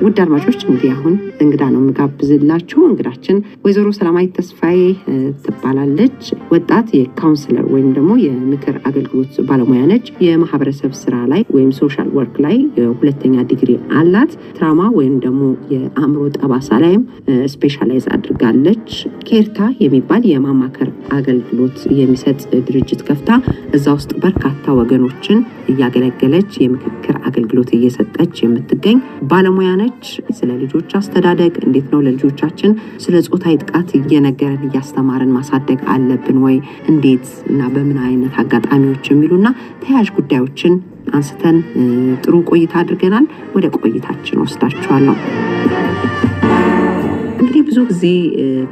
ውድ አድማጮች፣ እንግዲህ አሁን እንግዳ ነው የምጋብዝላችሁ። እንግዳችን ወይዘሮ ሰላማዊት ተስፋዬ ትባላለች። ወጣት የ counselor ወይም ደግሞ የምክር አገልግሎት ባለሙያ ነች። የማህበረሰብ ስራ ላይ ወይም social work ላይ የሁለተኛ ዲግሪ አላት። Trauma ወይም ደግሞ የአእምሮ ጠባሳ ላይም specialize አድርጋለች። ኬርታ የሚባል የማማከር አገልግሎት የሚሰጥ ድርጅት ከፍታ እዛ ውስጥ በርካታ ወገኖችን እያገለገለች፣ የምክክር አገልግሎት እየሰጠች የምትገኝ ባለሙያ ነች። ስለ ልጆች አስተዳደግ፣ እንዴት ነው ለልጆቻችን ስለ ጾታዊ ጥቃት እየነገረን እያስተማርን ማሳደግ አለብን ወይ፣ እንዴት እና በምን አይነት አጋጣሚዎች የሚሉና ተያያዥ ጉዳዮችን አንስተን ጥሩ ቆይታ አድርገናል። ወደ ቆይታችን ወስዳችኋለሁ። እንግዲህ ብዙ ጊዜ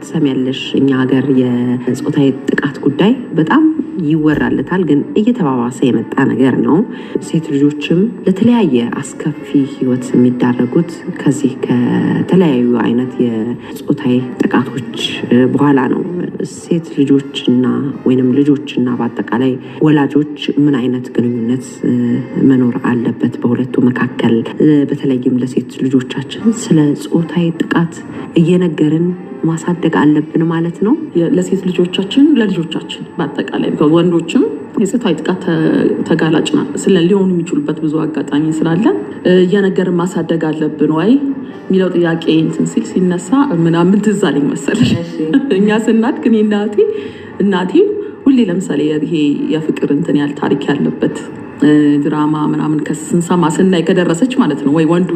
ትሰሚያለሽ፣ እኛ ሀገር የጾታዊ ጥቃት ጉዳይ በጣም ይወራለታል፣ ግን እየተባባሰ የመጣ ነገር ነው። ሴት ልጆችም ለተለያየ አስከፊ ህይወት የሚዳረጉት ከዚህ ከተለያዩ አይነት የጾታዊ ጥቃቶች በኋላ ነው። ሴት ልጆችና ወይንም ልጆችና በአጠቃላይ ወላጆች ምን አይነት ግንኙነት መኖር አለበት በሁለቱ መካከል? በተለይም ለሴት ልጆቻችን ስለ ጾታዊ ጥቃት እየነገርን ማሳደግ አለብን ማለት ነው። ለሴት ልጆቻችን፣ ለልጆቻችን በአጠቃላይ፣ ወንዶችም የጾታዊ ጥቃት ተጋላጭ ስለ ሊሆኑ የሚችሉበት ብዙ አጋጣሚ ስላለ እየነገርን ማሳደግ አለብን ወይ የሚለው ጥያቄ እንትን ሲል ሲነሳ ምናምን ትዝ አለኝ መሰለሽ። እኛ ስናድግ እኔ እናቴ ሁሌ ለምሳሌ ይሄ የፍቅር እንትን ያህል ታሪክ ያለበት ድራማ ምናምን ስንሰማ ስናይ ከደረሰች ማለት ነው፣ ወይ ወንዱ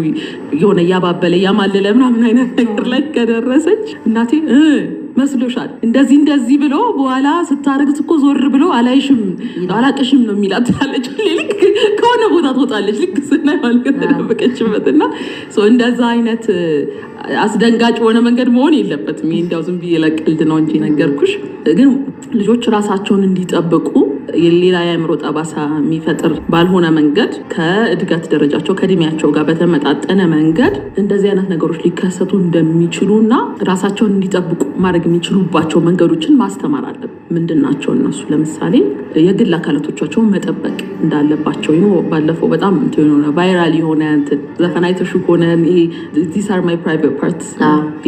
የሆነ እያባበለ እያማለለ ምናምን አይነት ነገር ላይ ከደረሰች እናቴ "መስሎሻል፣ እንደዚህ እንደዚህ ብሎ በኋላ ስታረግዝ እኮ ዞር ብሎ አላይሽም አላቅሽም ነው የሚላት" ትላለች። ልክ ከሆነ ቦታ ትወጣለች። ልክ ስናይ ማለት ከተደበቀችበት። እና እንደዛ አይነት አስደንጋጭ በሆነ መንገድ መሆን የለበትም። ይሄ እንዲያው ዝም ብዬ ለቀልድ ነው እንጂ ነገርኩሽ። ግን ልጆች ራሳቸውን እንዲጠብቁ ሌላ የአእምሮ ጠባሳ የሚፈጥር ባልሆነ መንገድ፣ ከእድገት ደረጃቸው ከእድሜያቸው ጋር በተመጣጠነ መንገድ እንደዚህ አይነት ነገሮች ሊከሰቱ እንደሚችሉ እና ራሳቸውን እንዲጠብቁ ማድረግ የሚችሉባቸው መንገዶችን ማስተማር አለብን። ምንድን ናቸው እነሱ? ለምሳሌ የግል አካላቶቻቸውን መጠበቅ እንዳለባቸው። ባለፈው በጣም እንትን የሆነ viral የሆነ እንትን ዘፈን አይተሽው ከሆነ፣ ይሄ "These are my private parts፣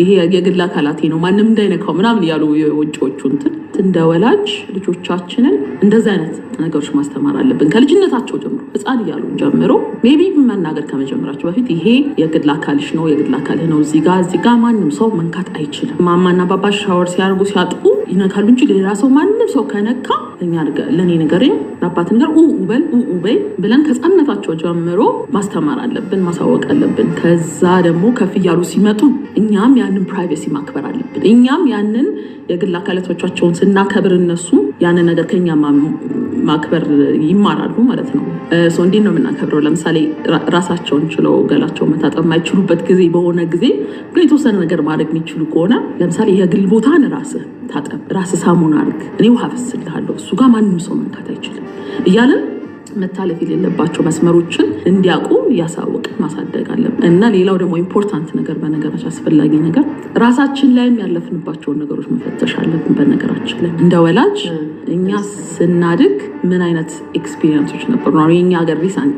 ይሄ የግል አካላቴ ነው፣ ማንም እንዳይነካው" ምናምን እያሉ የውጭዎቹ እንትን፣ እንደ ወላጅ ልጆቻችንን እንደዚህ አይነት ነገሮች ማስተማር አለብን። ከልጅነታቸው ጀምሮ፣ ሕፃን እያሉ ጀምሮ፣ maybe መናገር ከመጀመራቸው በፊት ይሄ የግል አካልሽ ነው፣ የግል አካልህ ነው፣ እዚህ ጋ ማንም ሰው መንካት አይችልም። ማማና ባባ ሻወር ሲያደርጉ ሲያጥቡ ይነካሉ እንጂ ሌላ ሰው ማንም ሰው ከነካ ለእኔ ንገረኝ፣ ለአባት ንገር፣ ኡ በል ኡ በይ ብለን ከሕፃንነታቸው ጀምሮ ማስተማር አለብን፣ ማሳወቅ አለብን። ከዛ ደግሞ ከፍ እያሉ ሲመጡ እኛም ያንን privacy ማክበር አለብን። እኛም ያንን የግል አካላቶቻቸውን ስናከብር እነሱ ያንን ነገር ከኛ ማክበር ይማራሉ ማለት ነው። እንዴት ነው የምናከብረው? ለምሳሌ ራሳቸውን ችለው ገላቸውን መታጠብ የማይችሉበት ጊዜ በሆነ ጊዜ ግን የተወሰነ ነገር ማድረግ የሚችሉ ከሆነ፣ ለምሳሌ የግል ቦታን ራስህ ታጠብ፣ ራስህ ሳሙና አድርግ፣ እኔ ውሃ አፈስልሃለሁ፣ እሱ ጋር ማንም ሰው መንካት አይችልም እያልን መታለፍ የሌለባቸው መስመሮችን እንዲያውቁ እያሳወቅን ማሳደግ አለብን። እና ሌላው ደግሞ important ነገር፣ በነገራችን አስፈላጊ ነገር፣ ራሳችን ላይም ያለፍንባቸውን ነገሮች መፈተሽ አለብን። በነገራችን ላይ እንደ ወላጅ እኛ ስናድግ ምን አይነት experience ኦች ነበሩ? የኛ ሀገር recent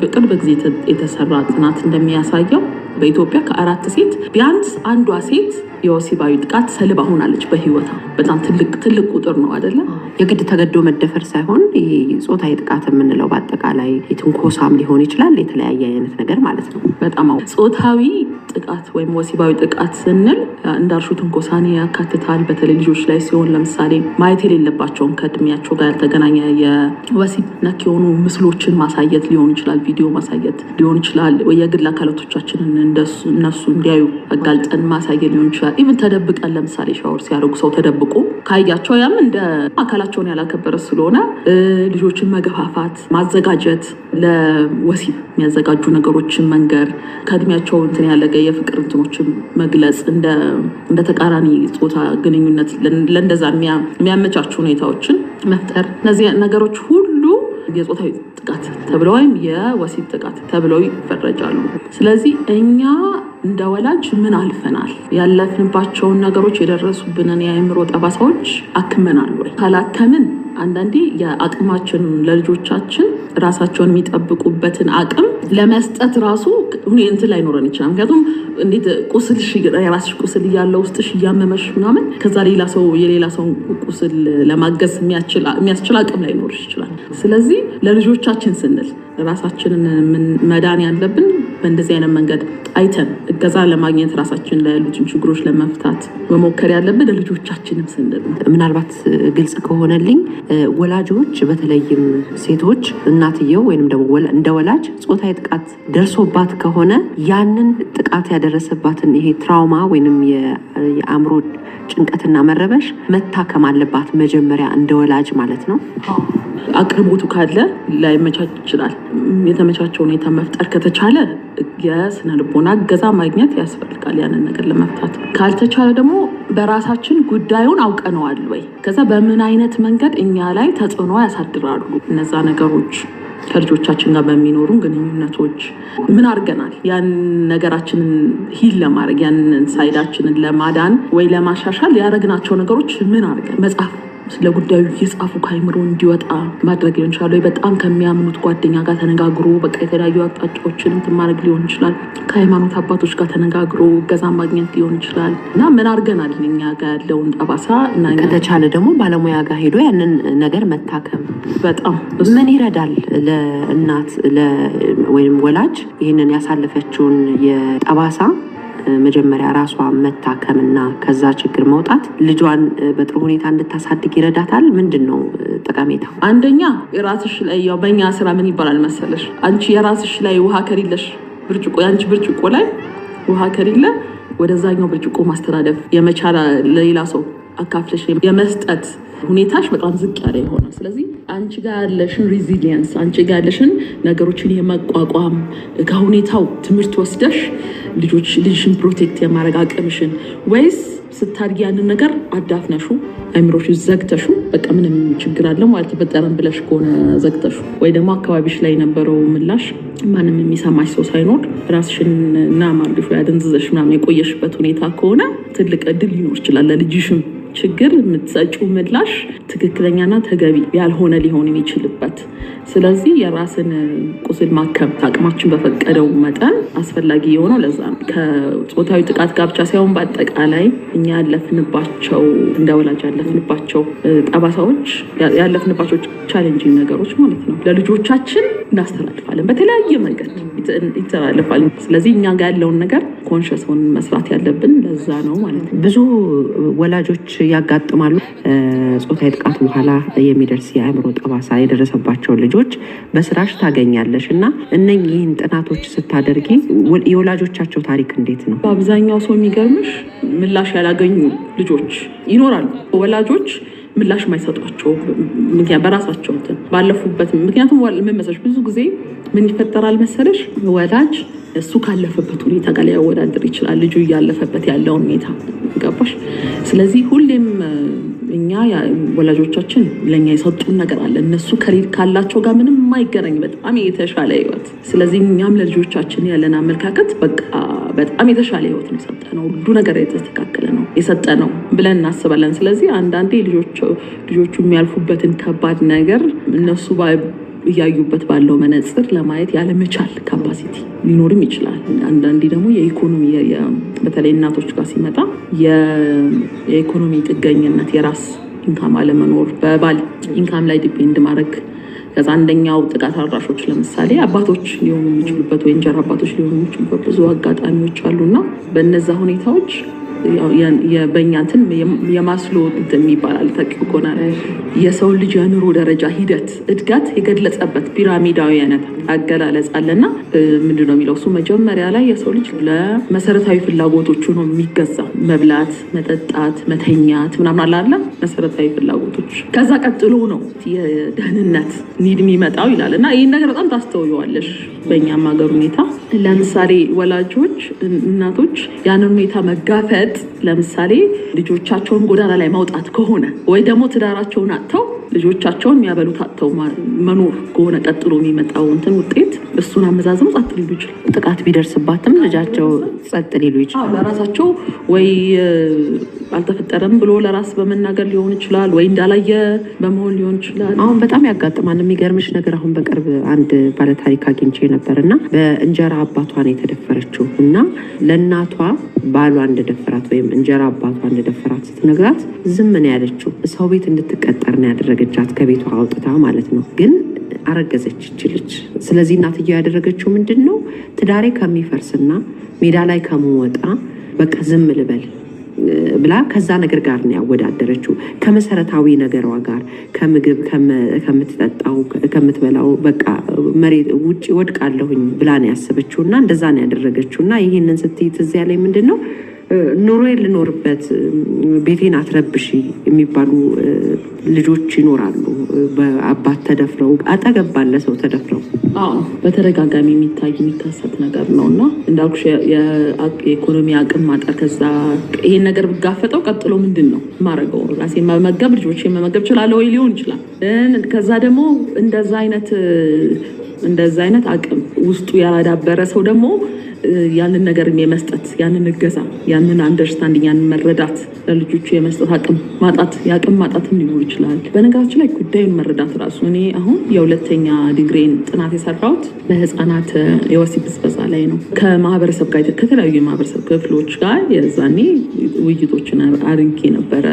ቅርብ ጊዜ የተሰራ ጥናት እንደሚያሳየው በኢትዮጵያ ከአራት ሴት ቢያንስ አንዷ ሴት የወሲባዊ ጥቃት ሰለባ ሆናለች በህይወቷ። በጣም ትልቅ ትልቅ ቁጥር ነው አይደለም? የግድ ተገዶ መደፈር ሳይሆን ይሄ ጾታዊ ጥቃት የምንለው በአጠቃላይ የትንኮሳም ሊሆን ይችላል፣ የተለያየ አይነት ነገር ማለት ነው። በጣም አዎ። ጾታዊ ጥቃት ወይም ወሲባዊ ጥቃት ስንል እንዳልሽው ትንኮሳን ያካትታል። በተለይ ልጆች ላይ ሲሆን ለምሳሌ ማየት የሌለባቸውን ከእድሜያቸው ጋር ያልተገናኘ የወሲብ ነክ የሆኑ ምስሎችን ማሳየት ሊሆን ይችላል፣ ቪዲዮ ማሳየት ሊሆን ይችላል፣ ወይ የግል አካላቶቻችንን እነሱ እንዲያዩ አጋልጠን ማሳየት ሊሆን ይችላል። Even ተደብቀን ለምሳሌ ሻወር ሲያደርጉ ሰው ተደብቆ ካያቸው ያም እንደ አካላቸውን ያላከበረ ስለሆነ፣ ልጆችን መገፋፋት፣ ማዘጋጀት፣ ለወሲብ የሚያዘጋጁ ነገሮችን መንገር፣ ከእድሜያቸው እንትን ያለገ የፍቅር እንትኖችን መግለጽ፣ እንደ ተቃራኒ ጾታ ግንኙነት ለእንደዛ የሚያመቻቹ ሁኔታዎችን መፍጠር፣ እነዚህ ነገሮች ሁሉ የጾታዊ ጥቃት ተብለው ወይም የወሲብ ጥቃት ተብለው ይፈረጃሉ። ስለዚህ እኛ እንደ ወላጅ ምን አልፈናል? ያለፍንባቸውን ነገሮች፣ የደረሱብንን የአእምሮ ጠባሳዎች አክመናል ወይ? ካላከምን አንዳንዴ የአቅማችንን ለልጆቻችን ራሳቸውን የሚጠብቁበትን አቅም ለመስጠት ራሱ እንትን ላይኖረን ይችላል። ምክንያቱም እንዴት ቁስልሽ የራስሽ ቁስል እያለ ውስጥሽ እያመመሽ ምናምን ከዛ ሌላ ሰው የሌላ ሰው ቁስል ለማገዝ የሚያስችል አቅም ላይኖርሽ ይችላል። ስለዚህ ለልጆቻችን ስንል ራሳችንን መዳን ያለብን በእንደዚህ አይነት መንገድ አይተን እገዛ ለማግኘት ራሳችን ላይ ያሉትን ችግሮች ለመፍታት መሞከር ያለብን ለልጆቻችንም ስንል። ምናልባት ግልጽ ከሆነልኝ ወላጆች በተለይም ሴቶች እናትየው ወይንም ደግሞ እንደ ወላጅ ጾታዊ ጥቃት ደርሶባት ከሆነ ያንን ጥቃት ያደረሰባትን ይሄ trauma ወይንም የአእምሮ ጭንቀትና መረበሽ መታከም አለባት መጀመሪያ እንደ ወላጅ ማለት ነው። አቅርቦቱ ካለ ላይመቻች ይችላል። የተመቻቸው ሁኔታ መፍጠር ከተቻለ የስነ ልቦና እገዛ ማግኘት ያስፈልጋል ያንን ነገር ለመፍታት። ካልተቻለ ደግሞ በራሳችን ጉዳዩን አውቀነዋል ወይ፣ ከዛ በምን አይነት መንገድ እኛ ላይ ተጽዕኖ ያሳድራሉ እነዛ ነገሮች፣ ከልጆቻችን ጋር በሚኖሩን ግንኙነቶች ምን አድርገናል፣ ያን ነገራችንን heal ለማድረግ ያንን side ኣችንን ለማዳን ወይ ለማሻሻል ያደረግናቸው ነገሮች ምን አድርገን፣ መጽሐፍ ስለ ጉዳዩ እየጻፉ ከአይምሮ እንዲወጣ ማድረግ ሊሆን ይችላል። ወይ በጣም ከሚያምኑት ጓደኛ ጋር ተነጋግሮ በቃ የተለያዩ አቅጣጫዎችን እንትን ማድረግ ሊሆን ይችላል። ከሃይማኖት አባቶች ጋር ተነጋግሮ እገዛ ማግኘት ሊሆን ይችላል። እና ምን አድርገናል እኛ ጋር ያለውን ጠባሳ እና ከተቻለ ደግሞ ባለሙያ ጋር ሄዶ ያንን ነገር መታከም በጣም ምን ይረዳል ለእናት ወይም ወላጅ ይህንን ያሳለፈችውን የጠባሳ መጀመሪያ ራሷ መታከምና ከዛ ችግር መውጣት ልጇን በጥሩ ሁኔታ እንድታሳድግ ይረዳታል? ምንድን ነው ጠቀሜታው? አንደኛ የራስሽ ላይ ያው በእኛ ስራ ምን ይባላል መሰለሽ፣ አንቺ የራስሽ ላይ ውሃ ከሌለሽ ብርጭቆ የአንቺ ብርጭቆ ላይ ውሃ ከሌለ ወደዛኛው ብርጭቆ ማስተላለፍ የመቻል ለሌላ ሰው አካፍለሽ የመስጠት ሁኔታሽ በጣም ዝቅ ያለ ይሆናል። ስለዚህ አንቺ ጋር ያለሽን resilience፣ አንቺ ጋር ያለሽን ነገሮችን የመቋቋም ከሁኔታው ትምህርት ወስደሽ ልጅሽን protect የማድረግ አቅምሽን ወይስ ስታድጊ ያንን ነገር አዳፍነሹ አይምሮሽ ዘግተሹ በቃ ምንም ችግር አለ ማለት አልተፈጠረም ብለሽ ከሆነ ዘግተሹ ወይ ደግሞ አካባቢሽ ላይ የነበረው ምላሽ ማንም የሚሰማሽ ሰው ሳይኖር ራስሽን እና ማርግሾ ያደንዝዘሽ ምናምን የቆየሽበት ሁኔታ ከሆነ ትልቅ እድል ሊኖር ይችላል ለልጅሽም ችግር የምትሰጪው ምላሽ ትክክለኛና ተገቢ ያልሆነ ሊሆን የሚችልበት። ስለዚህ የራስን ቁስል ማከም አቅማችን በፈቀደው መጠን አስፈላጊ የሆነው ለዛ ነው። ከጾታዊ ጥቃት ጋር ብቻ ሳይሆን በአጠቃላይ እኛ ያለፍንባቸው እንደ ወላጅ ያለፍንባቸው ጠባሳዎች፣ ያለፍንባቸው challenging ነገሮች ማለት ነው ለልጆቻችን እናስተላልፋለን፣ በተለያየ መንገድ ይተላለፋል። ስለዚህ እኛ ጋር ያለውን ነገር conscious ሆነን መስራት ያለብን ለዛ ነው ማለት ነው። ብዙ ወላጆች ያጋጥማሉ ጾታዊ ጥቃት በኋላ የሚደርስ የአእምሮ ጠባሳ የደረሰባቸው ልጆች በስራሽ ታገኛለሽ እና እነኚህን ጥናቶች ስታደርጊ የወላጆቻቸው ታሪክ እንዴት ነው? በአብዛኛው ሰው የሚገርምሽ ምላሽ ያላገኙ ልጆች ይኖራሉ። ወላጆች ምላሽ የማይሰጧቸው ምክንያት በራሳቸው እንትን ባለፉበት፣ ምክንያቱም ምን መሰለሽ ብዙ ጊዜ ምን ይፈጠራል መሰለሽ፣ ወላጅ እሱ ካለፈበት ሁኔታ ጋር ሊያወዳድር ይችላል ልጁ እያለፈበት ያለውን ሁኔታ፣ ገባሽ? ስለዚህ ሁሌም እኛ ወላጆቻችን ለእኛ የሰጡን ነገር አለ እነሱ ካላቸው ጋር ምንም የማይገናኝ በጣም የተሻለ ህይወት። ስለዚህ እኛም ለልጆቻችን ያለን አመለካከት በቃ በጣም የተሻለ ህይወት ነው የሰጠነው፣ ሁሉ ነገር የተስተካከለ ነው የሰጠነው ብለን እናስባለን። ስለዚህ አንዳንዴ ልጆቹ የሚያልፉበትን ከባድ ነገር እነሱ እያዩበት ባለው መነጽር ለማየት ያለመቻል capacity ሊኖርም ይችላል። አንዳንዴ ደግሞ የኢኮኖሚ በተለይ እናቶች ጋር ሲመጣ የኢኮኖሚ ጥገኝነት፣ የራስ income አለመኖር፣ በባል income ላይ depend ማድረግ፣ ከዛ አንደኛው ጥቃት አድራሾች ለምሳሌ አባቶች ሊሆኑ የሚችሉበት ወይ እንጀራ አባቶች ሊሆኑ የሚችሉበት ብዙ አጋጣሚዎች አሉና በእነዛ ሁኔታዎች በእኛ እንትን የማስሎ እንትን ይባላል ታውቂው ከሆነ የሰው ልጅ የኑሮ ደረጃ ሂደት እድገት የገለጸበት ፒራሚዳዊ አይነት አገላለጽ አለና ምንድን ነው የሚለው እሱ መጀመሪያ ላይ የሰው ልጅ ለመሰረታዊ ፍላጎቶቹ ነው የሚገዛው። መብላት፣ መጠጣት፣ መተኛት ምናምን አለ አይደለ? መሰረታዊ ፍላጎቶች። ከዛ ቀጥሎ ነው የደህንነት need የሚመጣው ይላል እና ይህን ነገር በጣም ታስተውየዋለሽ በእኛም ሀገር ሁኔታ። ለምሳሌ ወላጆች እናቶች ያንን ሁኔታ መጋፈጥ ለምሳሌ ልጆቻቸውን ጎዳና ላይ ማውጣት ከሆነ ወይ ደግሞ ትዳራቸውን አጥተው ልጆቻቸውን የሚያበሉት አጥተው መኖር ከሆነ ቀጥሎ የሚመጣው እንትን ውጤት እሱን አመዛዝነው ጸጥ ሊሉ ይችላል። ጥቃት ቢደርስባትም ልጃቸው ጸጥ ሊሉ ይችላል። ለራሳቸው ወይ አልተፈጠረም ብሎ ለራስ በመናገር ሊሆን ይችላል፣ ወይ እንዳላየ በመሆን ሊሆን ይችላል። አሁን በጣም ያጋጥማል። የሚገርምሽ ነገር አሁን በቅርብ አንድ ባለታሪክ አግኝቼ ነበር እና በእንጀራ አባቷ ነው የተደፈረችው እና ለእናቷ ባሏ እንደደፈራት ወይም እንጀራ አባቷ እንደደፈራት ስትነግራት ዝም ነው ያለችው። ሰው ቤት እንድትቀጠር ነው ያደረገቻት፣ ከቤቷ አውጥታ ማለት ነው። ግን አረገዘች ይች ልጅ። ስለዚህ እናትየው ያደረገችው ምንድን ነው? ትዳሬ ከሚፈርስና ሜዳ ላይ ከምወጣ በቃ ዝም ልበል ብላ ከዛ ነገር ጋር ነው ያወዳደረችው። ከመሰረታዊ ነገሯ ጋር፣ ከምግብ፣ ከምትጠጣው፣ ከምትበላው፣ በቃ መሬት ውጭ ወድቃለሁኝ ብላ ነው ያሰበችው እና እንደዛ ነው ያደረገችው። እና ይህንን ስትይ ትዝ ያለኝ ምንድን ነው፣ ኑሮዬን ልኖርበት፣ ቤቴን አትረብሺ የሚባሉ ልጆች ይኖራሉ። በአባት ተደፍረው፣ አጠገብ ባለ ሰው ተደፍረው። አዎ፣ በተደጋጋሚ የሚታይ የሚከሰት ነገር ነው እና እንዳልኩሽ የኢኮኖሚ አቅም ማጠር፣ ከዛ ይሄን ነገር ብጋፈጠው ቀጥሎ ምንድን ነው የማደርገው? ራሴን መመገብ፣ ልጆቼን መመገብ እችላለሁ ወይ ሊሆን ይችላል። ከዛ ደግሞ እንደዛ አይነት አቅም ውስጡ ያላዳበረ ሰው ደግሞ ያንን ነገር የመስጠት፣ ያንን እገዛ፣ ያንን understanding፣ ያንን መረዳት ለልጆቹ የመስጠት አቅም ማጣት፣ የአቅም ማጣትም ሊኖር ይችላል። በነገራችን ላይ ጉዳዩን መረዳት ራሱ፣ እኔ አሁን የሁለተኛ ዲግሪን ጥናት የሰራሁት በህፃናት የወሲብ ብዝበዛ ላይ ነው። ከማህበረሰብ ጋር፣ ከተለያዩ የማህበረሰብ ክፍሎች ጋር የዛኔ ውይይቶችን አድርጌ ነበረ።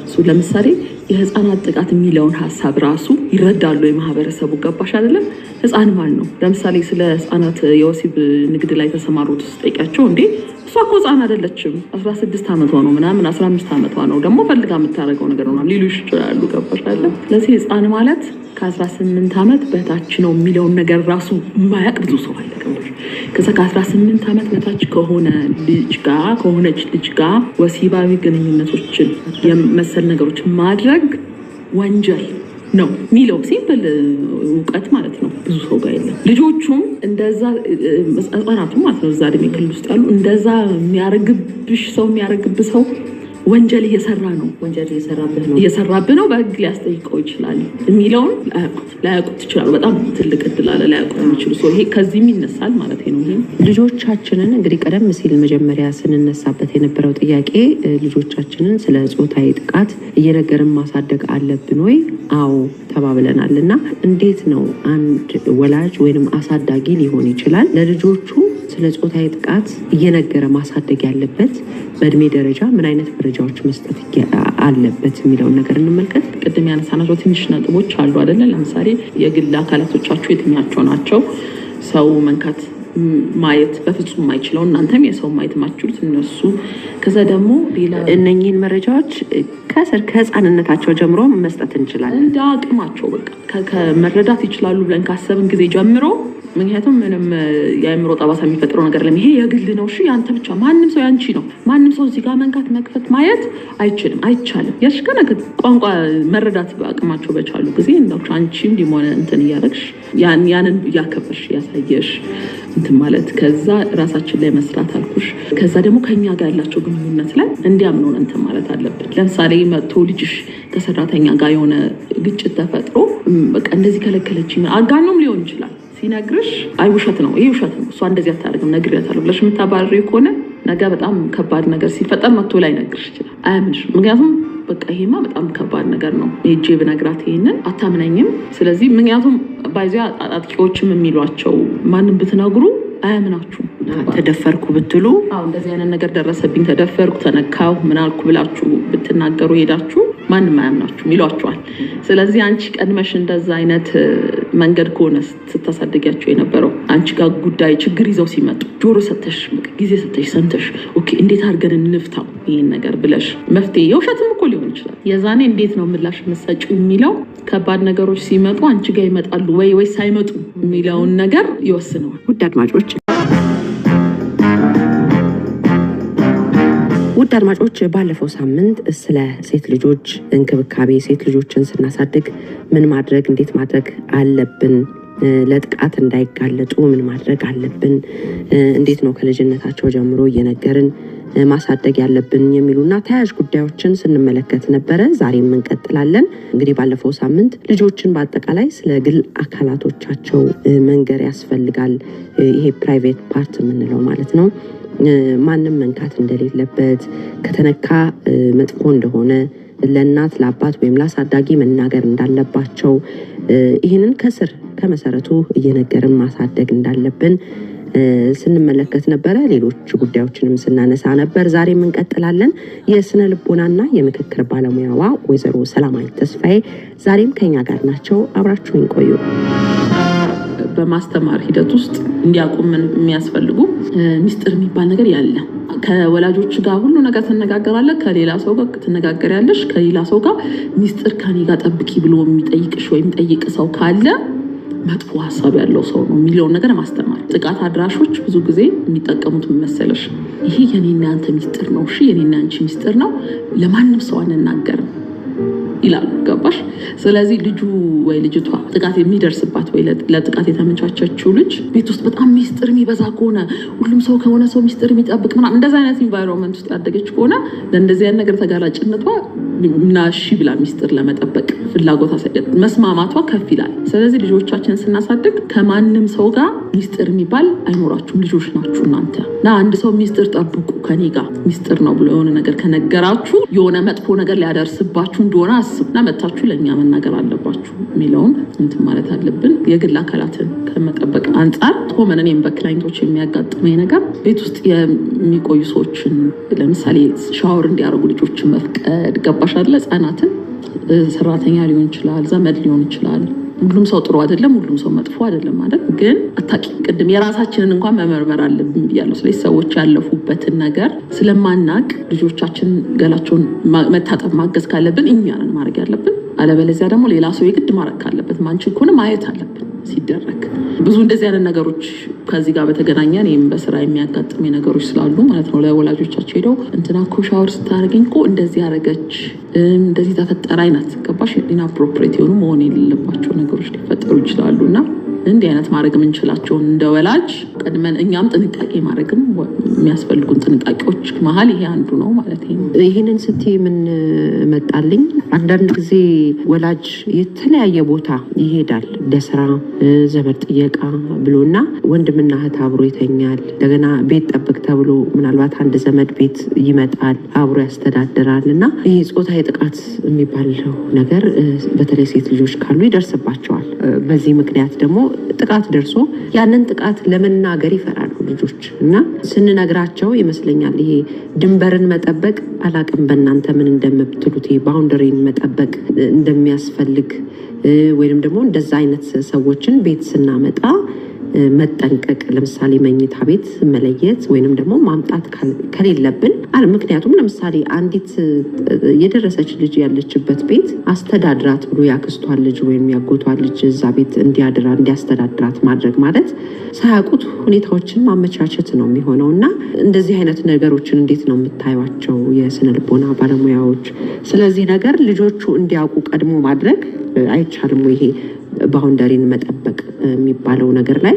እሱ ለምሳሌ የህፃናት ጥቃት የሚለውን ሀሳብ ራሱ ይረዳሉ የማህበረሰቡ፣ ገባሽ አይደለም? ህፃን ማን ነው? ለምሳሌ ስለ ህፃናት የወሲብ ንግድ ላይ ተሰማሩት ስጠይቂያቸው፣ እንዴ እሷ እኮ ህፃን አይደለችም፣ 16 ዓመቷ ነው ምናምን፣ 15 ዓመቷ ነው፣ ደግሞ ፈልጋ የምታደርገው ነገር ነው ሊሉሽ ይችላሉ። ገባሽ አይደለም? ስለዚህ ህፃን ማለት ከ18 ዓመት በታች ነው የሚለውን ነገር ራሱ የማያውቅ ብዙ ሰው አለ። ገባሽ? ከዛ ከ18 ዓመት በታች ከሆነ ልጅ ጋር፣ ከሆነች ልጅ ጋር ወሲባዊ ግንኙነቶችን የመሰል ነገሮች ማድረግ ወንጀል ነው የሚለው simple እውቀት ማለት ነው ብዙ ሰው ጋር የለም። ልጆቹም እንደዛ፣ ህጻናቱ ማለት ነው፣ እዛ እድሜ ክልል ውስጥ ያሉ፣ እንደዛ የሚያረግብሽ ሰው፣ የሚያረግብ ሰው ወንጀል እየሰራ ነው፣ ወንጀል እየሰራብህ ነው፣ እየሰራብህ ነው፣ በህግ ሊያስጠይቀው ይችላል የሚለውን ላያውቁት ይችላሉ። በጣም ትልቅ እድል አለ ላያውቁት የሚችሉ ሰው። ይሄ ከዚህም ይነሳል ማለት ነው። ይሄ ልጆቻችንን እንግዲህ ቀደም ሲል መጀመሪያ ስንነሳበት የነበረው ጥያቄ ልጆቻችንን ስለ ጾታዊ ጥቃት እየነገርን ማሳደግ አለብን ወይ? አዎ ተባብለናል። እና እንዴት ነው አንድ ወላጅ ወይንም አሳዳጊ ሊሆን ይችላል ለልጆቹ ስለ ጾታዊ ጥቃት እየነገረ ማሳደግ ያለበት፣ በእድሜ ደረጃ ምን አይነት መረጃዎች መስጠት አለበት የሚለውን ነገር እንመልከት። ቅድም ያነሳናቸው ትንሽ ነጥቦች አሉ አይደለ? ለምሳሌ የግል አካላቶቻችሁ የትኛቸው ናቸው? ሰው መንካት፣ ማየት በፍጹም የማይችለው፣ እናንተም የሰው ማየት የማትችሉት እነሱ። ከዛ ደግሞ ሌላ እነኚህን መረጃዎች ከስር ከህፃንነታቸው ጀምሮ መስጠት እንችላለን። እንደ አቅማቸው በቃ ከመረዳት ይችላሉ ብለን ካሰብን ጊዜ ጀምሮ። ምክንያቱም ምንም የአእምሮ ጠባሳ የሚፈጥረው ነገር ለም ይሄ የግል ነው፣ እሺ ያንተ ብቻ፣ ማንም ሰው፣ ያንቺ ነው፣ ማንም ሰው እዚህ ጋር መንካት፣ መክፈት፣ ማየት አይችልም፣ አይቻልም። ያሽ ገና ቋንቋ መረዳት በአቅማቸው በቻሉ ጊዜ እንዳልኩሽ አንቺም ሊሆነ እንትን እያደረግሽ፣ ያንን እያከበርሽ፣ እያሳየሽ እንትን ማለት፣ ከዛ ራሳችን ላይ መስራት አልኩሽ። ከዛ ደግሞ ከኛ ጋር ያላቸው ግንኙነት ላይ እንዲያምኑን እንትን ማለት አለብን። ለምሳሌ መጥቶ ልጅሽ ከሰራተኛ ጋር የሆነ ግጭት ተፈጥሮ በቃ እንደዚህ ከለከለች፣ አጋኖም ሊሆን ይችላል፣ ሲነግርሽ አይ ውሸት ነው፣ ይሄ ውሸት ነው፣ እሷ እንደዚህ አታደርግም፣ ነግሬያታለሁ ብለሽ የምታባርሪው ከሆነ ነገ በጣም ከባድ ነገር ሲፈጠር መጥቶ ላይነግርሽ ይችላል። አያምንሽም። ምክንያቱም በቃ ይሄማ በጣም ከባድ ነገር ነው፣ ሄጄ ብነግራት ይሄንን አታምነኝም። ስለዚህ ምክንያቱም ባይዚያ አጥቂዎችም የሚሏቸው ማንም ብትነግሩ አያምናችሁም። ተደፈርኩ ብትሉ፣ አዎ እንደዚህ አይነት ነገር ደረሰብኝ፣ ተደፈርኩ፣ ተነካሁ፣ ምን አልኩ ብላችሁ ብትናገሩ ሄዳችሁ ማንም አያምናችሁም ይሏችኋል። ስለዚህ አንቺ ቀድመሽ እንደዛ አይነት መንገድ ከሆነ ስታሳድጊያቸው የነበረው፣ አንቺ ጋር ጉዳይ ችግር ይዘው ሲመጡ ጆሮ ሰተሽ፣ ጊዜ ሰተሽ፣ ሰምተሽ፣ okay እንዴት አድርገን እንፍታው ይህን ነገር ብለሽ መፍትሄ፣ የውሸትም እኮ ሊሆን ይችላል፣ የዛኔ እንዴት ነው ምላሽ የምትሰጪው የሚለው ከባድ ነገሮች ሲመጡ አንቺ ጋር ይመጣሉ ወይ ወይስ አይመጡ የሚለውን ነገር ይወስነዋል። ውድ አድማጮች፣ ባለፈው ሳምንት ስለ ሴት ልጆች እንክብካቤ፣ ሴት ልጆችን ስናሳድግ ምን ማድረግ፣ እንዴት ማድረግ አለብን ለጥቃት እንዳይጋለጡ ምን ማድረግ አለብን? እንዴት ነው ከልጅነታቸው ጀምሮ እየነገርን ማሳደግ ያለብን የሚሉና ተያያዥ ጉዳዮችን ስንመለከት ነበረ። ዛሬም እንቀጥላለን። እንግዲህ ባለፈው ሳምንት ልጆችን በአጠቃላይ ስለ ግል አካላቶቻቸው መንገር ያስፈልጋል። ይሄ private part የምንለው ማለት ነው። ማንም መንካት እንደሌለበት፣ ከተነካ መጥፎ እንደሆነ፣ ለእናት ለአባት ወይም ለአሳዳጊ መናገር እንዳለባቸው፣ ይህንን ከስር ከመሰረቱ እየነገርን ማሳደግ እንዳለብን ስንመለከት ነበረ። ሌሎች ጉዳዮችንም ስናነሳ ነበር። ዛሬም እንቀጥላለን። የስነ ልቦናና የምክክር ባለሙያዋ ወይዘሮ ሰላማዊት ተስፋዬ ዛሬም ከኛ ጋር ናቸው። አብራችሁን ቆዩ። በማስተማር ሂደት ውስጥ እንዲያውቁ የሚያስፈልጉ ሚስጥር የሚባል ነገር ያለ፣ ከወላጆች ጋር ሁሉ ነገር ትነጋገራለህ፣ ከሌላ ሰው ጋር ትነጋገሪያለሽ። ከሌላ ሰው ጋር ሚስጥር ከኔ ጋር ጠብቂ ብሎ የሚጠይቅሽ ወይም የሚጠይቅ ሰው ካለ መጥፎ ሀሳብ ያለው ሰው ነው የሚለውን ነገር ማስተማር። ጥቃት አድራሾች ብዙ ጊዜ የሚጠቀሙት ምን መሰለሽ? ይሄ የኔና ያንተ ሚስጥር ነው፣ እሺ የኔና ያንቺ ሚስጥር ነው፣ ለማንም ሰው አንናገርም ይላሉ። ገባሽ? ስለዚህ ልጁ ወይ ልጅቷ ጥቃት የሚደርስባት ወይ ለጥቃት የተመቻቸችው ልጅ ቤት ውስጥ በጣም ሚስጥር የሚበዛ ከሆነ፣ ሁሉም ሰው ከሆነ ሰው ሚስጥር የሚጠብቅ ምናምን እንደዚህ አይነት environment ውስጥ ያደገች ከሆነ ለእንደዚህ አይነት ነገር ተጋላጭነቷ እና እሺ ብላ ሚስጥር ለመጠበቅ ፍላጎት መስማማቷ ከፍ ይላል። ስለዚህ ልጆቻችንን ስናሳድግ ከማንም ሰው ጋር ሚስጥር የሚባል አይኖራችሁም፣ ልጆች ናችሁ እናንተ፣ እና አንድ ሰው ሚስጥር ጠብቁ ከኔ ጋር ሚስጥር ነው ብሎ የሆነ ነገር ከነገራችሁ የሆነ መጥፎ ነገር ሊያደርስባችሁ እንደሆነ አስቡ እና መታችሁ ለእኛ መናገር አለባችሁ የሚለውን እንትን ማለት አለብን። የግል አካላትን ከመጠበቅ አንጻር common እኔም በ client ኦች የሚያጋጥመኝ ነገር ቤት ውስጥ የሚቆዩ ሰዎችን ለምሳሌ ሻወር እንዲያደርጉ ልጆችን መፍቀድ፣ ገባሽ አይደለ? ህጻናትን፣ ሰራተኛ ሊሆን ይችላል፣ ዘመድ ሊሆን ይችላል። ሁሉም ሰው ጥሩ አይደለም፣ ሁሉም ሰው መጥፎ አይደለም ማለት ግን አታውቂም። ቅድም የራሳችንን እንኳን መመርመር አለብን ብያለሁ። ስለዚህ ሰዎች ያለፉበትን ነገር ስለማናቅ ልጆቻችን ገላቸውን መታጠብ ማገዝ ካለብን እኛ ነን ማድረግ ያለብን። አለበለዚያ ደግሞ ሌላ ሰው የግድ ማድረግ ካለበት፣ ማንችል ከሆነ ማየት አለብን ሲደረግ። ብዙ እንደዚህ አይነት ነገሮች ከዚህ ጋር በተገናኘ እኔም በስራ የሚያጋጥሙ ነገሮች ስላሉ ማለት ነው። ለወላጆቻቸው ሄደው እንትና እኮ ሻወር ስታደርገኝ እኮ እንደዚህ ያደረገች፣ እንደዚህ ተፈጠረ አይነት፣ ገባሽ? Inappropriate የሆኑ መሆን የሌለባቸው ነገሮች ሊፈጠሩ ይችላሉ እና እንዲህ አይነት ማድረግ የምንችላቸውን እንደ ወላጅ ቀድመን እኛም ጥንቃቄ ማድረግም የሚያስፈልጉን ጥንቃቄዎች መሀል ይሄ አንዱ ነው ማለት ነው። ይህንን ስትይ ምን መጣልኝ? አንዳንድ ጊዜ ወላጅ የተለያየ ቦታ ይሄዳል ለስራ፣ ዘመድ ጥየቃ ብሎና ወንድምና እህት አብሮ ይተኛል። እንደገና ቤት ጠብቅ ተብሎ ምናልባት አንድ ዘመድ ቤት ይመጣል፣ አብሮ ያስተዳድራል እና ይሄ ጾታዊ ጥቃት የሚባለው ነገር በተለይ ሴት ልጆች ካሉ ይደርስባቸዋል። በዚህ ምክንያት ደግሞ ጥቃት ደርሶ ያንን ጥቃት ለመናገር ይፈራሉ ልጆች እና ስንነግራቸው ይመስለኛል ይሄ ድንበርን መጠበቅ፣ አላቅም በእናንተ ምን እንደምትሉት፣ ይሄ boundary ን መጠበቅ እንደሚያስፈልግ ወይም ደግሞ እንደዛ አይነት ሰዎችን ቤት ስናመጣ መጠንቀቅ፣ ለምሳሌ መኝታ ቤት መለየት ወይንም ደግሞ ማምጣት ከሌለብን፣ ምክንያቱም ለምሳሌ አንዲት የደረሰች ልጅ ያለችበት ቤት አስተዳድራት ብሎ ያክስቷን ልጅ ወይም ያጎቷን ልጅ እዛ ቤት እንዲያድራ እንዲያስተዳድራት ማድረግ ማለት ሳያውቁት ሁኔታዎችን ማመቻቸት ነው የሚሆነው። እና እንደዚህ አይነት ነገሮችን እንዴት ነው የምታዩቸው የስነ ልቦና ባለሙያዎች? ስለዚህ ነገር ልጆቹ እንዲያውቁ ቀድሞ ማድረግ አይቻልም? ይሄ boundary ን መጠበቅ የሚባለው ነገር ላይ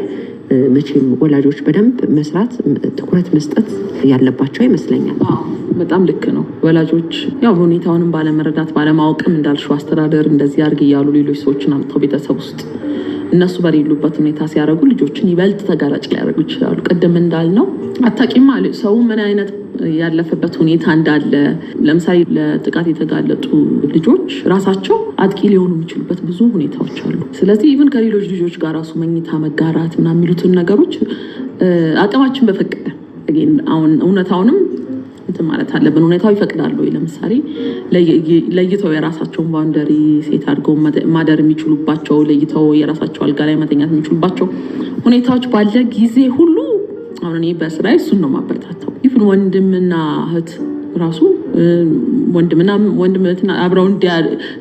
መቼም ወላጆች በደንብ መስራት፣ ትኩረት መስጠት ያለባቸው ይመስለኛል። በጣም ልክ ነው። ወላጆች ያው ሁኔታውንም ባለመረዳት ባለማወቅም እንዳልሽው አስተዳደር እንደዚህ አድርግ እያሉ ሌሎች ሰዎችን አምጥተው ቤተሰብ ውስጥ እነሱ በሌሉበት ሁኔታ ሲያደርጉ ልጆችን ይበልጥ ተጋላጭ ሊያደርጉ ይችላሉ። ቅድም እንዳልነው አታውቂማ ሰው ምን አይነት ያለፈበት ሁኔታ እንዳለ። ለምሳሌ ለጥቃት የተጋለጡ ልጆች ራሳቸው አጥቂ ሊሆኑ የሚችሉበት ብዙ ሁኔታዎች አሉ። ስለዚህ even ከሌሎች ልጆች ጋር ራሱ መኝታ መጋራት ምናምን የሚሉትን ነገሮች አቅማችን በፈቀደ፣ አሁን እውነታውንም እንትን ማለት አለብን። ሁኔታው ይፈቅዳሉ ወይ? ለምሳሌ ለይተው የራሳቸውን boundary set አድርገው ማደር የሚችሉባቸው፣ ለይተው የራሳቸው አልጋ ላይ መተኛት የሚችሉባቸው ሁኔታዎች ባለ ጊዜ ሁሉ አሁን እኔ በስራዬ እሱን ነው ማበረታተው። Even ወንድምና እህት ራሱ፣ ወንድምና ወንድም አብረው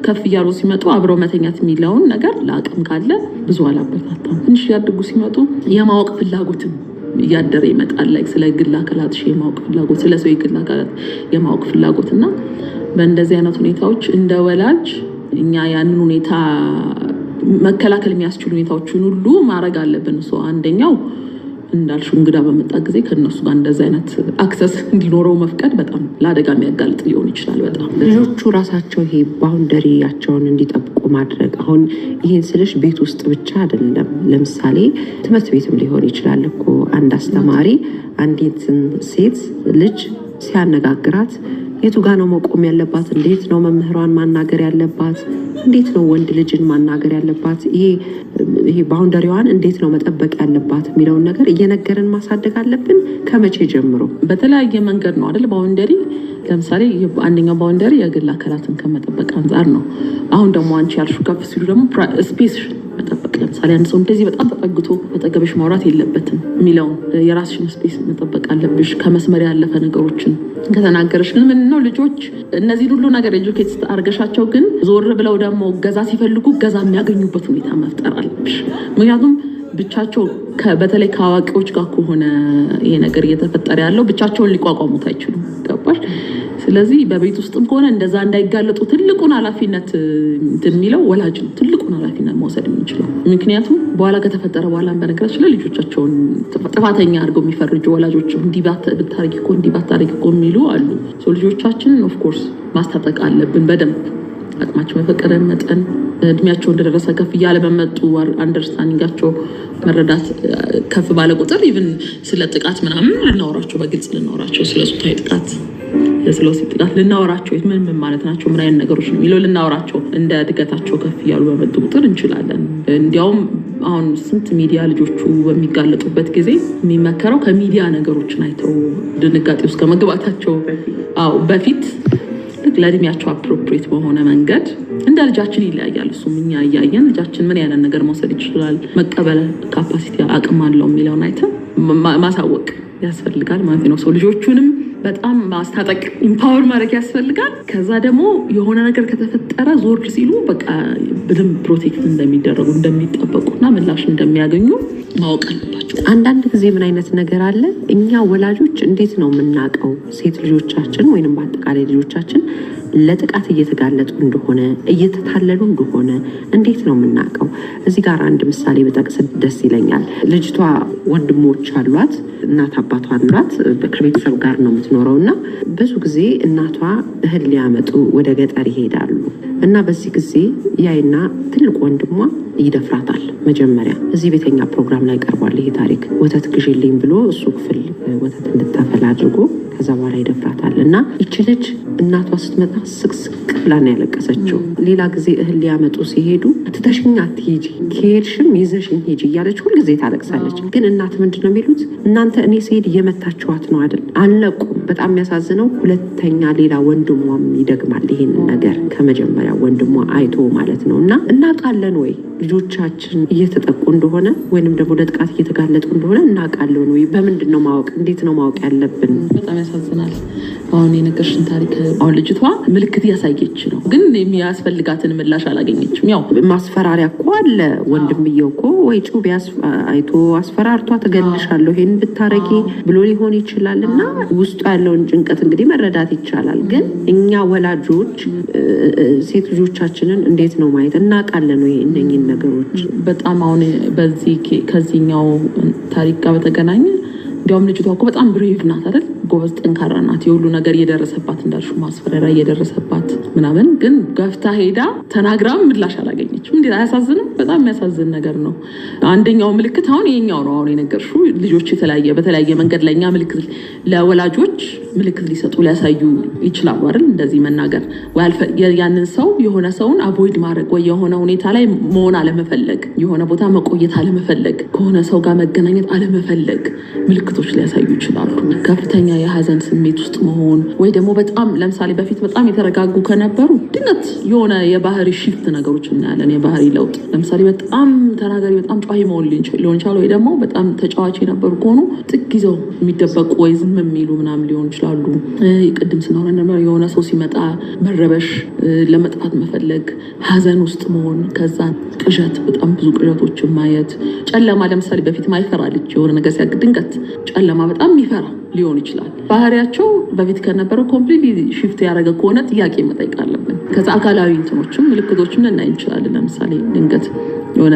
ከፍ እያሉ ሲመጡ አብረው መተኛት የሚለውን ነገር ለአቅም ካለ ብዙ አላበረታታም። ትንሽ እያደጉ ሲመጡ የማወቅ ፍላጎትም እያደረ ይመጣል። Like ስለ ግል አካላትሽ የማወቅ ፍላጎት፣ ስለ ሰው የግል አካላት የማወቅ ፍላጎት፣ እና በእንደዚህ አይነት ሁኔታዎች እንደ ወላጅ እኛ ያንን ሁኔታ መከላከል የሚያስችሉ ሁኔታዎችን ሁሉ ማድረግ አለብን። So አንደኛው እንዳልሽው እንግዳ በመጣ ጊዜ ከእነሱ ጋር እንደዚህ አይነት access እንዲኖረው መፍቀድ በጣም ለአደጋ የሚያጋልጥ ሊሆን ይችላል። በጣም ልጆቹ ራሳቸው ይሄ boundary ያቸውን እንዲጠብቁ ማድረግ። አሁን ይህን ስልሽ ቤት ውስጥ ብቻ አይደለም። ለምሳሌ ትምህርት ቤትም ሊሆን ይችላል እኮ። አንድ አስተማሪ አንዲትን ሴት ልጅ ሲያነጋግራት የቱ ጋ ነው መቆም ያለባት? እንዴት ነው መምህሯን ማናገር ያለባት? እንዴት ነው ወንድ ልጅን ማናገር ያለባት? ይሄ boundary ዋን እንዴት ነው መጠበቅ ያለባት የሚለውን ነገር እየነገርን ማሳደግ አለብን። ከመቼ ጀምሮ? በተለያየ መንገድ ነው አይደል? Boundary ለምሳሌ አንደኛው boundary የግል አካላትን ከመጠበቅ አንጻር ነው። አሁን ደግሞ አንቺ ያልሽው ከፍ ሲሉ ደግሞ space መጠበቅ፣ ለምሳሌ አንድ ሰው እንደዚህ በጣም ተጠግቶ አጠገብሽ ማውራት የለበትም የሚለውን የራስሽን space መጠበቅ አለብሽ። ከመስመር ያለፈ ነገሮችን ከተናገረሽ ግን ምን ነው፣ ልጆች እነዚህን ሁሉ ነገር educate አድርገሻቸው ግን ዞር ብለው ደግሞ እገዛ ሲፈልጉ እገዛ የሚያገኙበት ሁኔታ መፍጠር አለብሽ። ምክንያቱም ብቻቸው በተለይ ከአዋቂዎች ጋር ከሆነ ይሄ ነገር እየተፈጠረ ያለው ብቻቸውን ሊቋቋሙት አይችሉም። ገባሽ? ስለዚህ በቤት ውስጥም ከሆነ እንደዛ እንዳይጋለጡ ትልቁን ኃላፊነት እንትን የሚለው ወላጅ ነው። ትልቁን ኃላፊነት መውሰድ የሚችለው፣ ምክንያቱም በኋላ ከተፈጠረ በኋላ በነገራችን ላይ ልጆቻቸውን ጥፋተኛ አድርገው የሚፈርጁ ወላጆች እንዲህ ብታረጊ እኮ፣ እንዲህ ባታረጊ እኮ የሚሉ አሉ። ልጆቻችንን of course ማስታጠቅ አለብን በደንብ፣ አቅማቸው በፈቀደ መጠን። እድሜያቸው እንደደረሰ ከፍ እያለ በመጡ understanding ኣቸው መረዳት ከፍ ባለ ቁጥር even ስለ ጥቃት ምናምን ልናወራቸው፣ በግልጽ ልናወራቸው፣ ስለ ጾታዊ ጥቃት፣ ስለ ወሲብ ጥቃት ልናወራቸው፣ ምን ምን ማለት ናቸው፣ ምን አይነት ነገሮች ነው የሚለው ልናወራቸው እንደ እድገታቸው ከፍ እያሉ በመጡ ቁጥር እንችላለን። እንዲያውም አሁን ስንት ሚዲያ ልጆቹ በሚጋለጡበት ጊዜ የሚመከረው ከሚዲያ ነገሮችን አይተው ድንጋጤ ውስጥ ከመግባታቸው በፊት ለእድሜያቸው appropriate በሆነ መንገድ፣ እንደ ልጃችን ይለያያል። እሱም እኛ እያየን ልጃችን ምን ያንን ነገር መውሰድ ይችላል፣ መቀበል capacity አቅም አለው የሚለውን አይተን ማሳወቅ ያስፈልጋል ማለት ነው። So ልጆቹንም በጣም ማስታጠቅ፣ empower ማድረግ ያስፈልጋል። ከዛ ደግሞ የሆነ ነገር ከተፈጠረ ዞር ሲሉ በቃ በደንብ protect እንደሚደረጉ፣ እንደሚጠበቁና ምላሽ እንደሚያገኙ ማወቅ አለባቸው። አንዳንድ ጊዜ ምን አይነት ነገር አለ፣ እኛ ወላጆች እንዴት ነው የምናውቀው ሴት ልጆቻችን ወይንም በአጠቃላይ ልጆቻችን ለጥቃት እየተጋለጡ እንደሆነ፣ እየተታለሉ እንደሆነ እንዴት ነው የምናውቀው? እዚህ ጋር አንድ ምሳሌ ብጠቅስ ደስ ይለኛል። ልጅቷ ወንድሞች አሏት፣ እናት አባቷ አሏት። ከቤተሰብ ጋር ነው የምትኖረው እና ብዙ ጊዜ እናቷ እህል ሊያመጡ ወደ ገጠር ይሄዳሉ እና በዚህ ጊዜ ያይና ትልቅ ወንድሟ ይደፍራታል። መጀመሪያ እዚህ ቤተኛ ፕሮግራም ላይ ቀርቧል ይሄ ታሪክ። ወተት ግዢልኝ ብሎ እሱ ክፍል ወተት እንድታፈላ አድርጎ ከዛ በኋላ ይደፍራታል እና ይቺ ልጅ እናቷ ስትመጣ ስቅስቅ ብላ ነው ያለቀሰችው። ሌላ ጊዜ እህል ሊያመጡ ሲሄዱ ትተሽኝ አትሂጂ፣ ከሄድሽም ይዘሽኝ ሂጂ እያለች ሁልጊዜ ታለቅሳለች። ግን እናት ምንድን ነው የሚሉት? እናንተ እኔ ስሄድ እየመታችኋት ነው አይደል? አልነቁም። በጣም የሚያሳዝነው ሁለተኛ ሌላ ወንድሟም ይደግማል ይሄንን ነገር፣ ከመጀመሪያ ወንድሟ አይቶ ማለት ነው። እና እናውቃለን ወይ ልጆቻችን እየተጠቁ እንደሆነ ወይንም ደግሞ ለጥቃት እየተጋለጡ እንደሆነ እናውቃለን ወይ? በምንድን ነው ማወቅ? እንዴት ነው ማወቅ ያለብን? በጣም ያሳዝናል። አሁን የነገርሽን ታሪክ፣ አሁን ልጅቷ ምልክት እያሳየች ነው፣ ግን የሚያስፈልጋትን ምላሽ አላገኘችም። ያው ማስፈራሪያ እኮ አለ። ወንድምየው እኮ ወይ ጩቤ አይቶ አስፈራርቷ ትገልሻለሁ ይሄን ብታረጊ ብሎ ሊሆን ይችላል። እና ውስጡ ያለውን ጭንቀት እንግዲህ መረዳት ይቻላል። ግን እኛ ወላጆች ሴት ልጆቻችንን እንዴት ነው ማየት? እናውቃለን ወይ እነኝን ነገሮች? በጣም አሁን በዚህ ከዚህኛው ታሪክ ጋር በተገናኘ እንዲያውም ልጅቷ እኮ በጣም brave ናት አይደል? ጎበዝ፣ ጠንካራ ናት። የሁሉ ነገር እየደረሰባት፣ እንዳልሽው ማስፈራሪያ እየደረሰባት ምናምን፣ ግን ገፍታ ሄዳ ተናግራም ምላሽ አላገኘችም። እንዴት አያሳዝንም? በጣም የሚያሳዝን ነገር ነው። አንደኛው ምልክት አሁን ይሄኛው ነው። አሁን የነገርሽው ልጆች በተለያየ መንገድ ለእኛ ምልክት፣ ለወላጆች ምልክት ሊሰጡ ሊያሳዩ ይችላሉ አይደል? እንደዚህ መናገር ወይ ያንን ሰው፣ የሆነ ሰውን avoid ማድረግ ወይ የሆነ ሁኔታ ላይ መሆን አለመፈለግ፣ የሆነ ቦታ መቆየት አለመፈለግ፣ ከሆነ ሰው ጋር መገናኘት አለመፈለግ ምልክቶች ሊያሳዩ ይችላሉ። ከፍተኛ የሀዘን ስሜት ውስጥ መሆን ወይ ደግሞ በጣም ለምሳሌ በፊት በጣም የተረጋጉ ከነበሩ ድንገት የሆነ የባህሪ shift ነገሮች እናያለን። የባህሪ ለውጥ፣ ለምሳሌ በጣም ተናጋሪ፣ በጣም ጯሂ መሆን ሊሆን ይችላል። ወይ ደግሞ በጣም ተጫዋች የነበሩ ከሆኑ ጥግ ይዘው የሚደበቁ ወይ ዝም የሚሉ ምናምን ሊሆኑ ይችላሉ። ቅድም ስናወራ የሆነ ሰው ሲመጣ መረበሽ፣ ለመጥፋት መፈለግ፣ ሀዘን ውስጥ መሆን፣ ከዛ ቅዠት፣ በጣም ብዙ ቅዠቶችን ማየት፣ ጨለማ ለምሳሌ በፊት ማይፈራ ልጅ የሆነ ነገር ሲያግ ድንገት ጨለማ በጣም የሚፈራ ሊሆን ይችላል። ይችላል። ባህሪያቸው በፊት ከነበረው completely shift ያደረገ ከሆነ ጥያቄ መጠየቅ አለብን። ከዛ አካላዊ እንትኖችም ምልክቶችም ልናይ እንችላለን። ለምሳሌ ድንገት የሆነ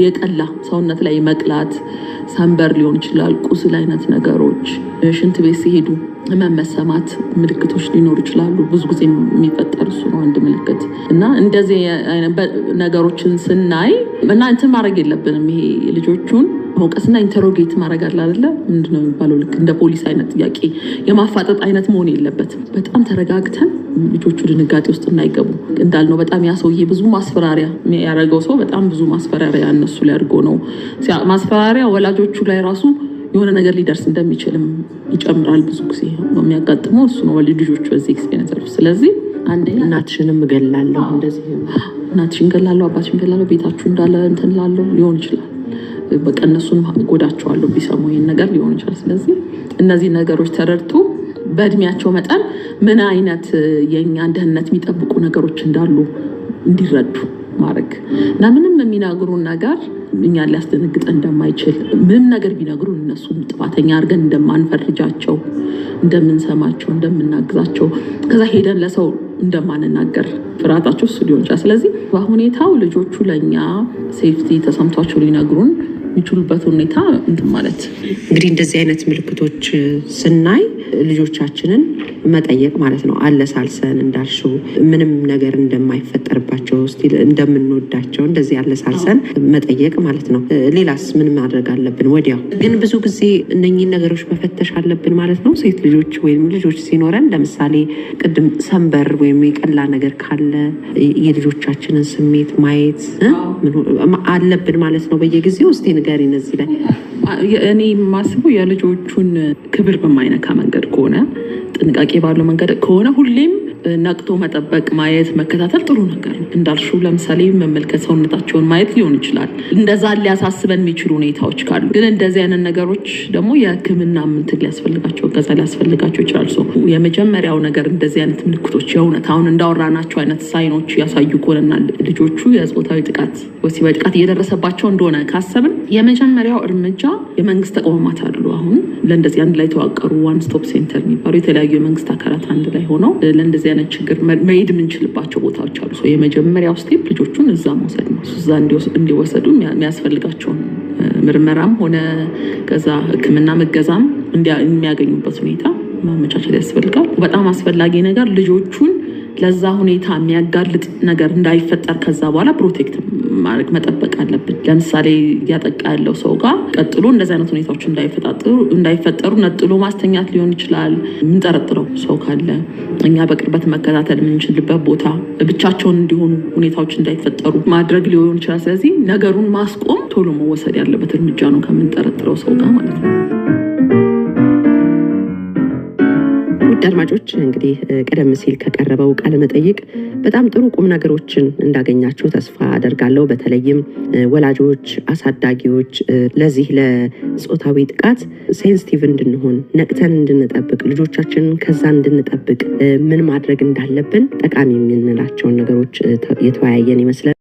የቀላ ሰውነት ላይ መቅላት፣ ሰንበር ሊሆን ይችላል፣ ቁስል አይነት ነገሮች፣ ሽንት ቤት ሲሄዱ ህመም መሰማት ምልክቶች ሊኖሩ ይችላሉ። ብዙ ጊዜ የሚፈጠር እሱ ነው አንድ ምልክት። እና እንደዚህ ነገሮችን ስናይ እና እንትን ማድረግ የለብንም፣ ይሄ ልጆቹን መውቀስና interrogate ማድረግ አለ አይደለ? ምንድነው የሚባለው? ልክ እንደ ፖሊስ አይነት ጥያቄ የማፋጠጥ አይነት መሆን የለበትም። በጣም ተረጋግተን ልጆቹ ድንጋጤ ውስጥ እንዳይገቡ፣ እንዳልነው በጣም ያ ሰውዬ ብዙ ማስፈራሪያ ያደረገው ሰው በጣም ብዙ ማስፈራሪያ እነሱ ላይ አድርጎ ነው። ማስፈራሪያ ወላጆቹ ላይ ራሱ የሆነ ነገር ሊደርስ እንደሚችልም ይጨምራል። ብዙ ጊዜ የሚያጋጥመው እሱ ነው፣ ልጆቹ በዚህ experience አልፉ። ስለዚህ አንደኛ እናትሽንም እገላለሁ እንደዚህ፣ እናትሽን እገላለሁ፣ አባትሽን እገላለሁ፣ ቤታችሁ እንዳለ እንትን እላለሁ ሊሆን ይችላል። በቃ እነሱን ጎዳቸዋለሁ ቢሰሙ ይሄን ነገር ሊሆን ይችላል። ስለዚህ እነዚህ ነገሮች ተረድቶ በእድሜያቸው መጠን ምን አይነት የእኛን ደህንነት የሚጠብቁ ነገሮች እንዳሉ እንዲረዱ ማድረግ እና ምንም የሚነግሩን ነገር እኛን ሊያስደነግጠን እንደማይችል፣ ምንም ነገር ቢነግሩን እነሱን ጥፋተኛ አድርገን እንደማንፈርጃቸው፣ እንደምንሰማቸው፣ እንደምናግዛቸው፣ ከዛ ሄደን ለሰው እንደማንናገር፣ ፍርሃታቸው እሱ ሊሆን ይችላል። ስለዚህ በሁኔታው ልጆቹ ለእኛ safety ተሰምቷቸው ሊነግሩን የሚችሉበት ሁኔታ እንትን ማለት። እንግዲህ እንደዚህ አይነት ምልክቶች ስናይ ልጆቻችንን መጠየቅ ማለት ነው። አለሳልሰን እንዳልሽው ምንም ነገር እንደማይፈጠርባቸው፣ still እንደምንወዳቸው እንደዚህ አለሳልሰን መጠየቅ ማለት ነው። ሌላስ ምን ማድረግ አለብን? ወዲያው ግን ብዙ ጊዜ እነኚህን ነገሮች መፈተሽ አለብን ማለት ነው። ሴት ልጆች ወይም ልጆች ሲኖረን ለምሳሌ ቅድም ሰንበር ወይም የቀላ ነገር ካለ የልጆቻችንን ስሜት ማየት አለብን ማለት ነው። በየጊዜው እስቲ ንገሪን እዚህ ላይ። እኔ የማስበው የልጆቹን ክብር በማይነካ መንገድ ከሆነ፣ ጥንቃቄ ባለው መንገድ ከሆነ ሁሌም ነቅቶ መጠበቅ፣ ማየት፣ መከታተል ጥሩ ነገር ነው። እንዳልሽው ለምሳሌ መመልከት፣ ሰውነታቸውን ማየት ሊሆን ይችላል። እንደዛ ሊያሳስበን የሚችሉ ሁኔታዎች ካሉ ግን እንደዚህ አይነት ነገሮች ደግሞ የሕክምና ምንትን ሊያስፈልጋቸው፣ እገዛ ሊያስፈልጋቸው ይችላል። So የመጀመሪያው ነገር እንደዚህ አይነት ምልክቶች የእውነት አሁን እንዳወራናቸው አይነት sign ኦች ያሳዩ ከሆነና ልጆቹ የጾታዊ ጥቃት፣ ወሲባዊ ጥቃት እየደረሰባቸው እንደሆነ ካሰብን የመጀመሪያው እርምጃ የመንግስት ተቋማት አሉ። አሁን ለእንደዚህ አንድ ላይ የተዋቀሩ one stop center የሚባሉ የተለያዩ የመንግስት አካላት አንድ ላይ ሆነው ለእንደዚህ አይነት ችግር መሄድ የምንችልባቸው ቦታዎች አሉ። የመጀመሪያው step ልጆቹን እዛ መውሰድ ነው። እዛ እንዲወሰዱ የሚያስፈልጋቸውን ምርመራም ሆነ ከዛ ሕክምና እገዛም የሚያገኙበት ሁኔታ ማመቻቸት ያስፈልጋል። በጣም አስፈላጊ ነገር ልጆቹን ለዛ ሁኔታ የሚያጋልጥ ነገር እንዳይፈጠር ከዛ በኋላ protect ማድረግ፣ መጠበቅ አለብን። ለምሳሌ እያጠቃ ያለው ሰው ጋር ቀጥሎ እንደዚህ አይነት ሁኔታዎች እንዳይፈጠሩ ነጥሎ ማስተኛት ሊሆን ይችላል። የምንጠረጥረው ሰው ካለ እኛ በቅርበት መከታተል የምንችልበት ቦታ ብቻቸውን እንዲሆኑ ሁኔታዎች እንዳይፈጠሩ ማድረግ ሊሆን ይችላል። ስለዚህ ነገሩን ማስቆም ቶሎ መወሰድ ያለበት እርምጃ ነው ከምንጠረጥረው ሰው ጋር ማለት ነው። ውድ አድማጮች፣ እንግዲህ ቀደም ሲል ከቀረበው ቃለ መጠይቅ በጣም ጥሩ ቁም ነገሮችን እንዳገኛችሁ ተስፋ አደርጋለሁ። በተለይም ወላጆች፣ አሳዳጊዎች ለዚህ ለጾታዊ ጥቃት sensitive እንድንሆን፣ ነቅተን እንድንጠብቅ፣ ልጆቻችንን ከዛ እንድንጠብቅ ምን ማድረግ እንዳለብን ጠቃሚ የምንላቸውን ነገሮች የተወያየን ይመስላል።